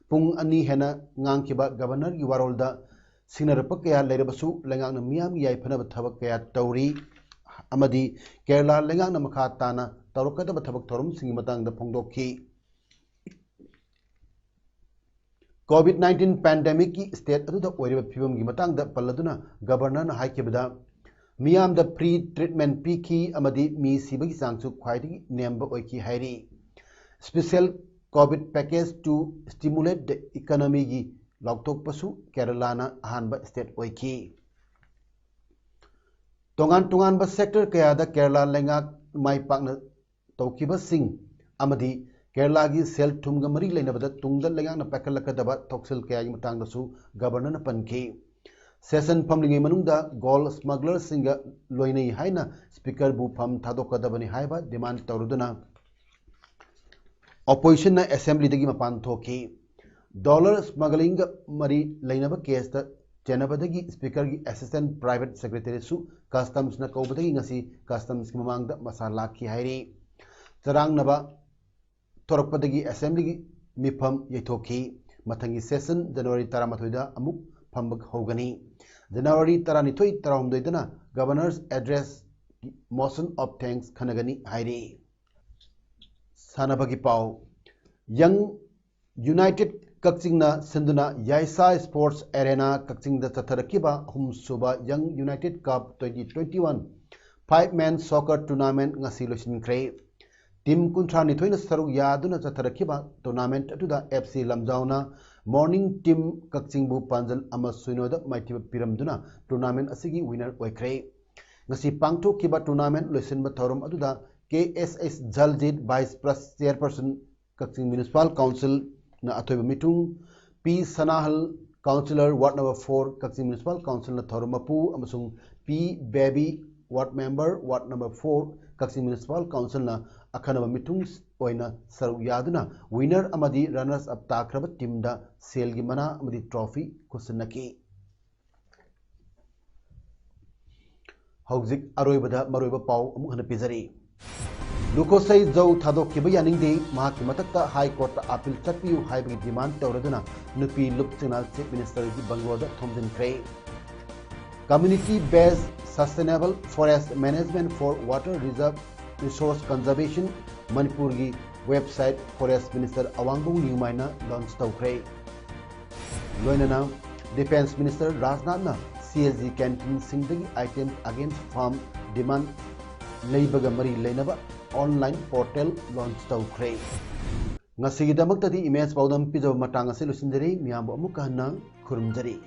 ꯄꯨꯡ ꯑꯅꯤ ꯍꯦꯟꯅ ꯉꯥꯡꯈꯤꯕ Governorꯒꯤ ꯋꯥꯔꯣꯜꯗ ꯁꯤꯡꯅꯔꯛꯄ ꯀꯌꯥ ꯂꯩꯔꯕꯁꯨ, ꯂꯩꯉꯥꯛꯅ ꯃꯤꯌꯥꯝꯒꯤ ꯌꯥꯏꯐꯅꯕ ꯊꯕꯛ ꯀꯌꯥ ꯇꯧꯔꯤ ꯑꯃꯗꯤ ꯀꯦꯔꯂꯥ ꯂꯩꯉꯥꯛꯅ ꯃꯈꯥ ꯇꯥꯅ ꯇꯧꯔꯛꯀꯗꯕ ꯊꯕꯛ ꯊꯧꯔꯝꯁꯤꯡꯒꯤ ꯃꯇꯥꯡꯗ ꯐꯣꯡꯗꯣꯛꯈꯤ꯫ COVID nineteen pandemicꯀꯤ state ꯑꯗꯨꯗ ꯑꯣꯏꯔꯤꯕ ꯐꯤꯕꯝꯒꯤ ꯃꯇꯥꯡꯗ ꯄꯜꯂꯗꯨꯅ Governorꯅ ꯍꯥꯏꯈꯤꯕꯗ, ꯃꯤꯌꯥꯝꯗ free treatment ꯄꯤꯈꯤ ꯑꯃꯗꯤ ꯃꯤ ꯁꯤꯕꯒꯤ ꯆꯥꯡꯁꯨ ꯈ꯭ꯋꯥꯏꯗꯒꯤ ꯅꯦꯝꯕ ꯑꯣꯏꯈꯤ ꯍꯥꯏꯔꯤ꯫ Special COVID package to stimulate the economyꯒꯤ ꯂꯥꯎꯊꯣꯛꯄꯁꯨ ꯀꯦꯔꯂꯥꯅ ꯑꯍꯥꯟꯕ state ꯑꯣꯏꯈꯤ꯫ ꯇꯣꯉꯥꯟ ꯇꯣꯉꯥꯟꯕ sector ꯀꯌꯥꯗ ꯀꯦꯔꯂꯥ ꯂꯩꯉꯥꯛ ꯃꯥꯏ ꯄꯥꯛꯅ ꯇꯧꯈꯤꯕꯁꯤꯡ ꯑꯃꯗꯤ ꯀꯦꯔꯂꯥꯒꯤ ꯁꯦꯜ ꯊꯨꯝꯒ ꯃꯔꯤ ꯂꯩꯅꯕꯗ ꯇꯨꯡꯗ ꯂꯩꯉꯥꯛꯅ ꯄꯥꯏꯈꯠꯂꯛꯀꯗꯕ ꯊꯧꯁꯤꯜ ꯀꯌꯥꯒꯤ ꯃꯇꯥꯡꯗꯁꯨ Governorꯅ ꯄꯟꯈꯤ꯫ Session ꯐꯝꯂꯤꯉꯩ ꯃꯅꯨꯡꯗ gold smugglerꯁꯤꯡꯒ ꯂꯣꯏꯅꯩ ꯍꯥꯏꯅ Speakerꯕꯨ ꯐꯝ ꯊꯥꯗꯣꯛꯀꯗꯕꯅꯤ ꯍꯥꯏꯕ demand ꯇꯧꯔꯗꯨꯅ oppositionꯅ Assemblyꯗꯒꯤ ꯃꯄꯥꯟ ꯊꯣꯛꯈꯤ꯫ Dollar smugglingꯒ ꯃꯔꯤ ꯂꯩꯅꯕ caseꯇ ꯆꯦꯟꯅꯕꯗꯒꯤ Speakerꯒꯤ Assistant Private Secretaryꯁꯨ Customsꯅ ꯀꯧꯕꯗꯒꯤ ꯉꯁꯤ Customsꯀꯤ ꯃꯃꯥꯡꯗ ꯃꯁꯥ ꯂꯥꯛꯈꯤ ꯍꯥꯏꯔꯤ꯫ ꯆꯔꯥꯡꯅꯕ ꯊꯣꯔꯛꯄꯗꯒꯤ Assemblyꯒꯤ ꯃꯤꯐꯝ ꯌꯩꯊꯣꯛꯈꯤ꯫ ꯃꯊꯪꯒꯤ session January ꯇꯔꯥꯃꯥꯊꯣꯏꯗ ꯑꯃꯨꯛ ꯐꯝꯕ ꯍꯧꯒꯅꯤ꯫ January ꯇꯔꯥꯅꯤꯊꯣꯏ ꯇꯔꯥꯍꯨꯝꯗꯣꯏꯗꯅ Governor's Address Motion of Thanks ꯈꯟꯅꯒꯅꯤ ꯍꯥꯏꯔꯤ꯫ ꯁꯥꯟꯅꯕꯒꯤ ꯄꯥꯎ꯫ Young United ꯀꯛꯆꯤꯡꯅ ꯁꯤꯟꯗꯨꯅ ꯌꯥꯏꯁꯥ Sports Arena ꯀꯛꯆꯤꯡꯗ ꯆꯠꯊꯔꯛꯈꯤꯕ ꯑꯍꯨꯝꯁꯨꯕ Young United Cup twenty twenty-one five man soccer tournament ꯉꯁꯤ ꯂꯣꯏꯁꯤꯟꯈ꯭ꯔꯦ꯫ Team ꯀꯨꯟꯊ꯭ꯔꯥ ꯅꯤꯊꯣꯏꯅ ꯁꯔꯨꯛ ꯌꯥꯗꯨꯅ ꯆꯠꯊꯔꯛꯈꯤꯕ tournament ꯑꯗꯨꯗ F C ꯂꯝꯖꯥꯎꯅ Morning Team ꯀꯛꯆꯤꯡꯕꯨ ꯄꯥꯟꯖꯜ ꯑꯃ ꯁꯤꯅꯣꯗ ꯃꯥꯏꯊꯤꯕ ꯄꯤꯔꯝꯗꯨꯅ tournament ꯑꯁꯤꯒꯤ winner ꯑꯣꯏꯈ꯭ꯔꯦ꯫ ꯉꯁꯤ ꯄꯥꯡꯊꯣꯛꯈꯤꯕ tournament ꯂꯣꯏꯁꯤꯟꯕ ꯊꯧꯔꯝ ꯑꯗꯨꯗ K S S ꯖꯜꯖꯤꯠ Vice Pres-, Chairperson ꯀꯛꯆꯤꯡ Municipal Councilꯅ ꯑꯊꯣꯏꯕ ꯃꯤꯊꯨꯡ, P ꯁꯅꯥꯍꯜ, Councillor Ward number four, ꯀꯛꯆꯤꯡ Municipal Councilꯅ ꯊꯧꯔꯝ ꯃꯄꯨ, ꯑꯃꯁꯨꯡ P baby, Ward Member, Ward number four, ꯀꯛꯆꯤꯡ Municipal Councilꯅ ꯑꯈꯟꯅꯕ ꯃꯤꯊꯨꯡ ꯑꯣꯏꯅ ꯁꯔꯨꯛ ꯌꯥꯗꯨꯅ winner ꯑꯃꯗꯤ runners up ꯇꯥꯈ꯭ꯔꯕ teamꯗ ꯁꯦꯜꯒꯤ ꯃꯅꯥ ꯑꯃꯗꯤ trophy ꯈꯨꯠꯁꯤꯟꯅꯈꯤ꯫ ꯍꯧꯖꯤꯛ ꯑꯔꯣꯏꯕꯗ ꯃꯔꯨꯑꯣꯏꯕ ꯄꯥꯎ ꯑꯃꯨꯛ ꯍꯟꯅ ꯄꯤꯖꯔꯤ꯫ ꯂꯨꯀꯣꯁꯩ ꯖꯧ ꯊꯥꯗꯣꯛꯈꯤꯕ ꯌꯥꯅꯤꯡꯗꯦ, ꯃꯍꯥꯛꯀꯤ ꯃꯊꯛꯇ High Courtꯇ appeal ꯆꯠꯄꯤꯌꯨ ꯍꯥꯏꯕꯒꯤ demand ꯇꯧꯔꯗꯨꯅ ꯅꯨꯄꯤ ꯂꯨꯞꯁꯤꯡꯅ Chief Ministerꯒꯤ bungalow ꯊꯣꯝꯖꯤꯟꯈ꯭ꯔꯦ꯫ Community Based Sustainable Forest Management for Water Reserve Resource Conservation ꯃꯅꯤꯄꯨꯔꯒꯤ website Forest Minister ꯑꯋꯥꯡꯕꯧ ꯅ꯭ꯌꯨꯃꯥꯏꯅ launch ꯇꯧꯈ꯭ꯔꯦ꯫ ꯂꯣꯏꯅꯅ Defence Minister ꯔꯥꯖꯅꯥꯊꯅ C S G canteenꯁꯤꯡꯗꯒꯤ items against farm demand ꯂꯩꯕꯒ ꯃꯔꯤ ꯂꯩꯅꯕ online portal launch ꯇꯧꯈ꯭ꯔꯦ꯫ ꯉꯁꯤꯒꯤꯗꯃꯛꯇꯗꯤ ꯏꯃꯦꯖ ꯄꯥꯎꯗꯝ ꯄꯤꯖꯕ ꯃꯇꯥꯡ ꯑꯁꯤ ꯂꯣꯏꯁꯤꯟꯖꯔꯤ꯫ ꯃꯤꯌꯥꯝꯕꯨ ꯑꯃꯨꯛꯀ ꯍꯟꯅ ꯈꯨꯔꯨꯝꯖꯔꯤ꯫